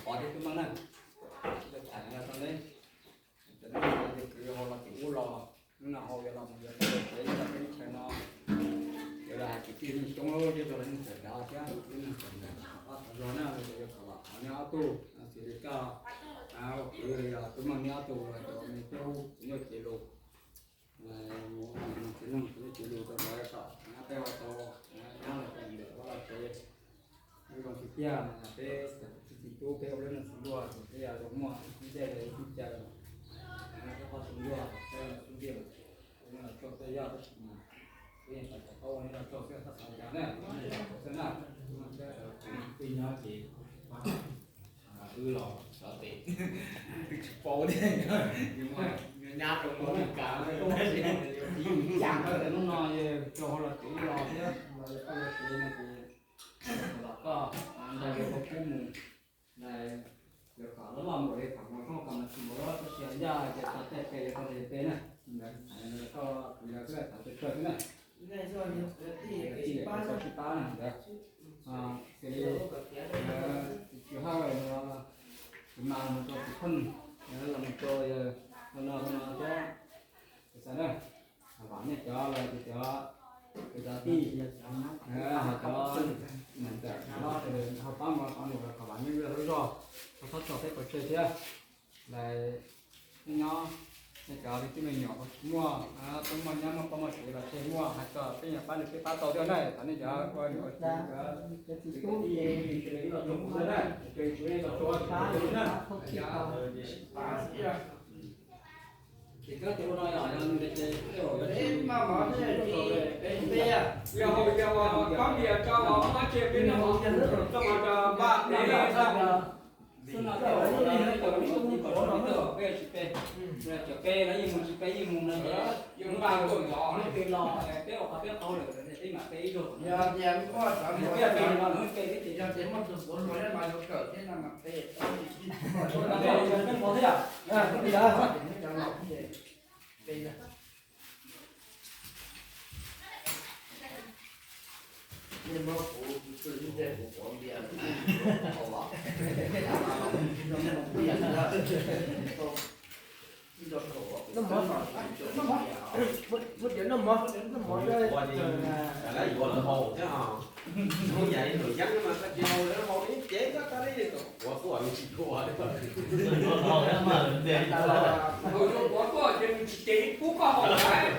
Qhov thiab tub meej na, tham tau ne, cov neeg yog kwv hauv los tim ub los, hnub no hauv yuav los mus yuav tau tsev txog teb chaws no, yuav los hais kwv tij neeg coob lawm, coj los neeg txawm dav thiab, lub neeg txawm ntawm qab tau zog na, los yuav kom los thov neb ob tug, xws li koj, ua kwv los yog tub meej neb ob tug los cov me tub txiv nyuj cev lus, txiv neej txiv nyuj cev lus rau lawv kom peb ua tau, nyab los tau ntawm vaj los tsev. Zoo tiag tiag, peb txiv tub peb ua lub neej txiv ntuj ces peb yuav zoo muaj ib txhia ib tug caw, peb qhov txiv ntuj peb xub ntiag, peb los tso peb yog tab sis mas peb yeej tau kom tau ua neb los tso peb thaj xav cas na, xwb na, peb nyob ces wb los xyov tes, twb tsis paub tias nyab rau Meskas, ib yam ntawd hnub no yog rau hauv los tsev los thiab los yog koj yuav tsev no ces los koj ntag yuav koj kub mus, yuav kom loj loj npaum li thaum mus rooj kom mas tsis npaum li tab sis ncaj ces txog tej pem yuav tau li pem na, koj kwv lawv xwb thaum twg kawg xwb na. Tij tsis pab na ntawd, xws li tus Hawj no, tus mas mus rau tus Khoj, los mus rau no no thiab, xav na, vam nej cov los cov, cov tij, ho cov niam ntxawm hlob ho pab mus qhov nus los kom vam nej lub zej lub zos, ho txhob tso peb pov tseg thiab. Lawv nyob, nej cov kwv tij me nyuam muaj, tub muaj nyab muaj poj muaj sev los tseg muaj hais txog peb nyuam pab li peb pab tau thiab na, thov nej cov ua niam ua txiv, cov txiv tub ces ib los tso kuv na, ces kuv los tso kuv na. Ces koj tus no yog yog nws ces peb yog hauv yog hauv koj tias peb no hauv koj mas npaj peb xwb no, peb tsis pe, cov pe no yeej mus tsis pe yeej mus no ces yeej npaj tuaj zov peb los peb ua qhov peb qhau lawm peb mam pe ib zaug. Yog tias muaj cov mus peb pe no peb pe peb ces yog tias muaj tus puav hluas mas yuav kawm thiab no mas pe. Pe. Nej muab kuv tus twg ib ntej kuv quav npias, noj mov, noj mov, muab tias noj mov, noj mov. Lawv yuav lawv haus thiab os. Hnub yav ib nus yeeb mas koj cia haus lawv haus ib cev koj tau li, quav tuaj nws tsis quav. Haus zoo quav tuaj ces nws tsis cev ib pub koj haus lawm.